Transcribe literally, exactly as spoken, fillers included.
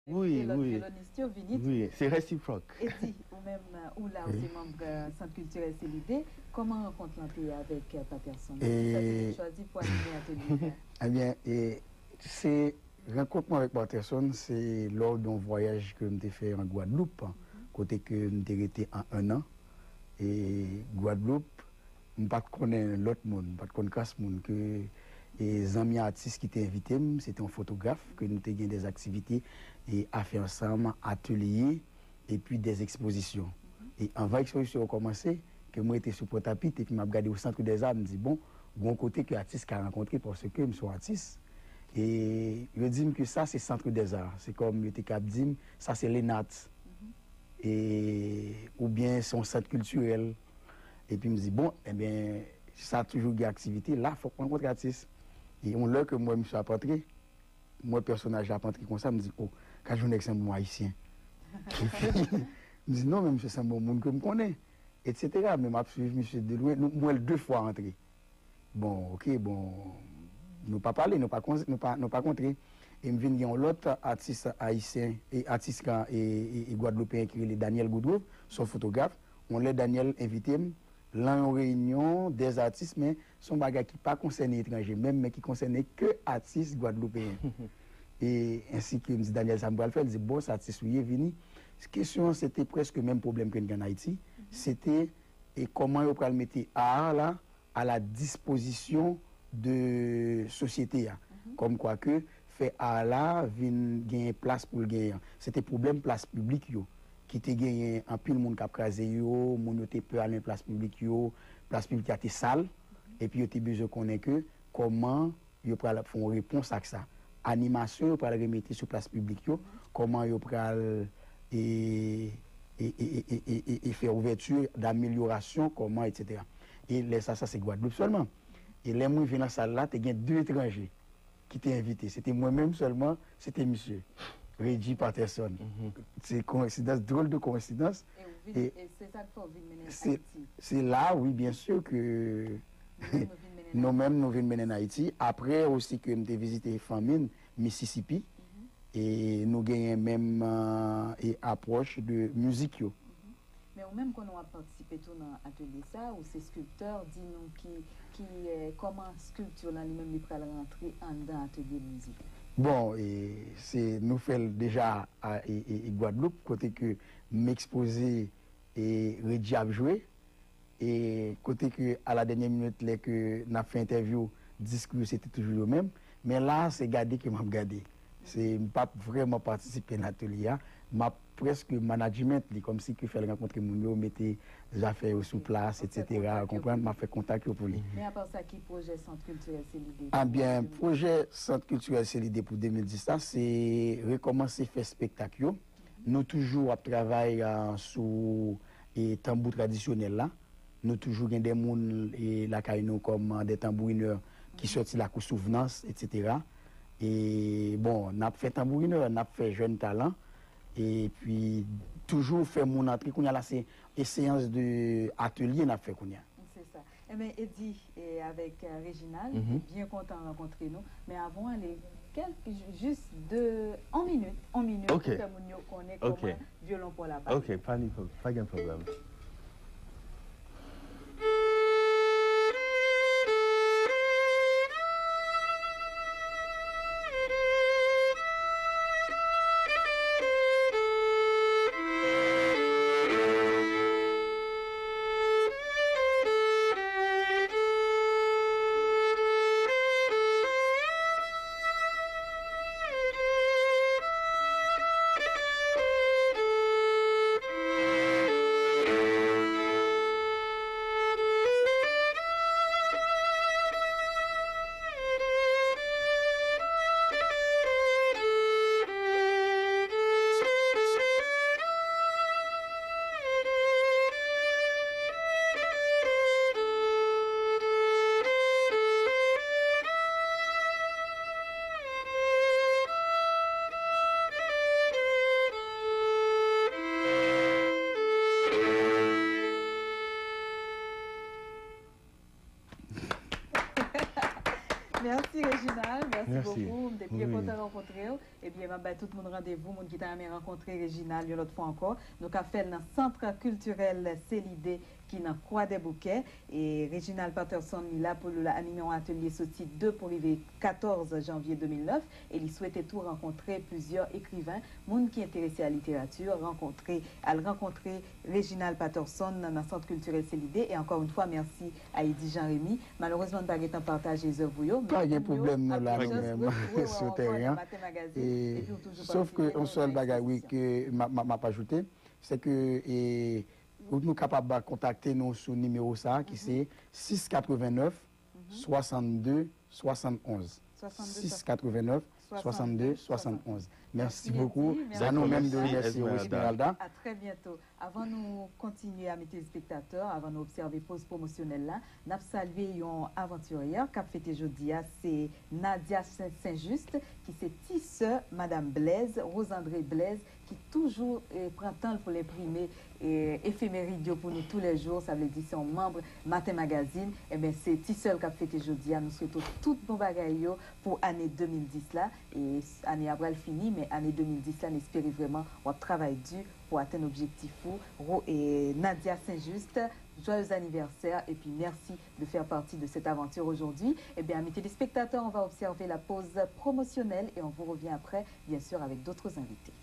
Wi, envite lòt wi. Violonis yo vini tou. Wi, se resipròk. Eddy, ou menm, ou la, ou se manm, euh, Sant Kiltirèl Selide. Kòman rankont lan te ye avèk, euh, Patterson? Poukisa se li chwazi pou anime atelye sa? Ebyen, e, se rankont mwen avèk Patterson, se lò de yon vwayaj ke m te fè an Gwadloup, kote ke m te rete an enn an. E Gwadloup, m pa t konnen lòt moun, m pa t konn kras moun ke, e, zanmi atis ki te envite m, se te yon fotograf, ke nou te gen dè aktivite, e, a fè ansanm, atelye, epi dè ekspozisyon. E anvan ekspozisyon yo kòmanse, ke mwen rete sou Pòtapit, epi m ap gade o Centre des Arts, m di, bon, gon kote ke atis ka rankontre, paske m se yon atis. E yo di m ke sa se Centre des Arts. Se kòm yo te ka ap di m, sa se Lenart. E, oubyen se yon sant kiltirèl. Epi m di, bon, ebyen, sa toujou gen aktivite, la, fòk mwen rankontre atis. E yon lè ke m wè misye ap antre, m wè pèsonaj la ap antre konsa, m di, o, gad yon nèg sanble yon Ayisyen. Epi, m di, non, men misye sanble yon moun ke m konnen, etsetera. Men m ap swiv misye de lwen, nou, m wè l de fwa antre. Bon, oke, bon, nou pa pale, nou pa konz-, nou pa, nou pa kontre. E m vin gen yon lòt atis ayisyen, e atis ka, e, e, e gwadloupeyen ki rele Daniel Goodrove, se yon fotograf. Yon lè Daniel envite m lan yon reyinyon dè atis, men se yon bagay ki pa konsène etranje menm, men ki konsène ke atis gwadloupeyen. E ensi ke m di Daniel, sa m pral fè, l di, bon, se atis ou ye, vini. Kesyon an, se te prèske menm pwoblèm ke n gen ann Ayiti. Se te, e kòman yo pral mete a la a la dispozisyon de sosyete a. Kòmkwa ke fè a la vin genyen plas pou l genyen an. Se te pwoblèm plas piblik yo, ki te genyen anpil moun k ap kraze yo, moun yo te pè al nan plas piblik yo, plas piblik la te sal, epi yo te bezwen konnen ke kòman yo pral fè yon repons ak sa. Animasyon yo pral remete sou plas piblik yo, kòman yo pral, e, e, e fè ouvèti, d'amelyorasyon, kòman, etsetera. E lè sa, sa se Gwadloup sèlman. E lè m rive nan sal la, te gen de etranje ki te envite. Se te mwen menm sèlman, se te misye Reggie Patterson. Se kowensidans, dròl de kowensidans. E w vin, e se sa k fè w vin mennen Ayiti? Se la, wi, byen si, ke nou menm, nou vin mennen Ayiti. Apre osi ke m te vizite fanmi m Mississippi, e nou genyen menm, e apwòch de mizik yo. Men ou menm konnen w ap patisipe tou nan atelye sa, ou se skilptè, di nou ki, ki, e, kòman skilpti w lan li menm li pral rantre anndan atelye mizik? Bon, e, se, nou fè l deja a, e, e, e Gwadloup, kote ke m ekspoze e Reggie ap jwe, e kote ke a la dènyè minit, lè ke n ap fè entèvyou, disk yo se te toujou yo menm, men la, se gade ke m ap gade. Se, m p ap vrèman patisipe nan atelye a, m ap prèske management li, kòmsi ke fè l rankontre moun yo, mete zafè yo sou plas, etsetera, konprann, m ap fè kontak yo pou li. Men apa sa, ki pwojè Sant Kiltirèl Selide pou de mil dis? Ebyen, pwojè Sant Kiltirèl Selide pou de mil dis la, se rekòmanse fè espektak yo. Nou toujou ap travay, a, sou, e, tanbou tradisyonèl la. Nou toujou gen de moun, e, lakay nou kòm, a, de tanbourinè ki sòti Lakou Souvnans, etsetera. E, bon, n ap fè tanbourinè, n ap fè jèn talan. Epi, toujou fè moun antre. Kounye a la, se, e, seyans de atelye n ap fè kounye a. Se sa. Enben, Eddy, e, avèk, e, Reginald, byen kontan rankontre nou. Men avan w ale, kèlk, jis de, yon minit, yon minit pou fè moun yo konnen kòman vyolon pa w la pale. Ok, pa ni pwob-, pa gen pwoblèm. Mèsi, Reginald. Mèsi bokou, m te byen kontan rankontre w. Ebyen, m ap bay tout moun randevou, moun ki ta renmen rankontre Reginald yon lòt fwa ankò. Nou ka fè l nan Sant Kiltirèl Selide ki nan Kwadèboukè. E Reginald Patterson, li la pou l anime yon atelye soti de pou rive katòz janvye de mil nèf. E li swete tou rankontre plizyè ekriven, moun ki enterese a literati, rankontre, al rankontre Reginald Patterson nan Sant Kiltirèl Selide. E ankò yon fwa, mèsi a Eddy Jean Remy. Malerezman, n pa gentan pataje zèv ou yo, men pa gen pwoblèm, nou la nou menm sou teren an. Sof ke yon sèl bagay, wi, ke m ap ajoute, se ke nou kapab kontakte nou sou nimewo sa a ki se sis katrevennèf, swasannde, swasannonz. Sis katrevennèf, swasannde, swasannonz. Mèsi bokou. Sa nou menm de remèsye ou, Esmeralda. A trè byento. Avan nou kontinye, ami telespektatè, avan nou obsève poz pwomosyonèl la, n ap salye yon avantiryè k ap fete jodi a, se Nadia Saint-Just, ki se ti sè Madam Blaise, Rosandre Blaise, ki toujou pran tan l pou l enprime efemerid yo pou nou toulèjou. Sa vle di se yon manm Maten Magazine. Enben, se ti sè l k ap fete jodi a. Nou swete w tout bon bagay yo pou ane de mil dis la. E ane a pral fini, men ane de mil dis la, n espere vrèman w ap travay di pou atenn objektif ou. Nadia Saint-Just, joyeux anniversaire et puis merci de faire partie de cette aventure aujourd'hui. Eh bien, amis téléspectateurs, on va observer la pause promotionnelle et on vous revient après, bien sûr, avec d'autres invités.